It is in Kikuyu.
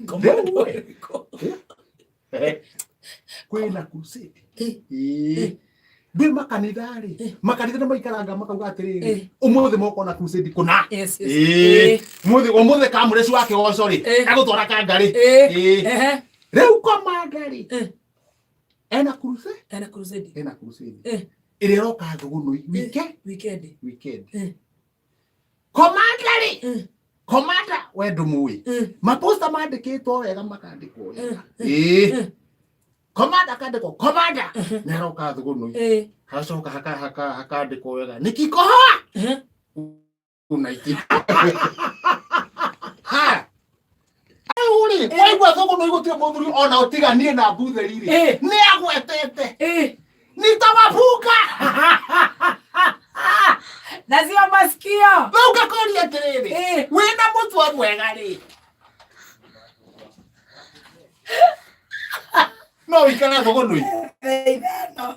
Commander Rĩu ĩ, ũrĩkũ? Kwĩna crusade. Eh. Ĩĩ. Ndwĩ makanitha rĩ, makanitha nĩ maikaranga makauga atĩrĩrĩ, ũmũthĩ mokona crusade kũna. Yes. Ĩĩ. Mũthĩ ũmũthĩ kamũreci wa kĩgoco rĩ, egũtwara kangarĩ. Eh. Ĩĩ. Ehe. Rĩu komanda rĩ, ena crusade, Ena crusade. ena crusade ĩrĩa ĩroka Thũgũnũi wike Weekend. Weekend. Komanda rĩ, komanda we ndũmũĩ, maposta mandĩkĩtwo wega, makandĩkwo wega. Ĩĩ. Komanda akandĩkwo komanda nĩ aroka Thũgũnũi. Hagacoka hakandĩkwo wega nikikohoa unaiti haya. Rĩu rĩ, waigua Thũgũnũi gũtirĩ mũthuri ona ũtiganie na mbutheri rĩ, nĩ agwetete nitawafunga. Na sio masikio. Rĩu ngakoria atĩrĩrĩ, wĩna mũtwe mwega rĩ, no wĩikare Thũgũnũi? 5:00.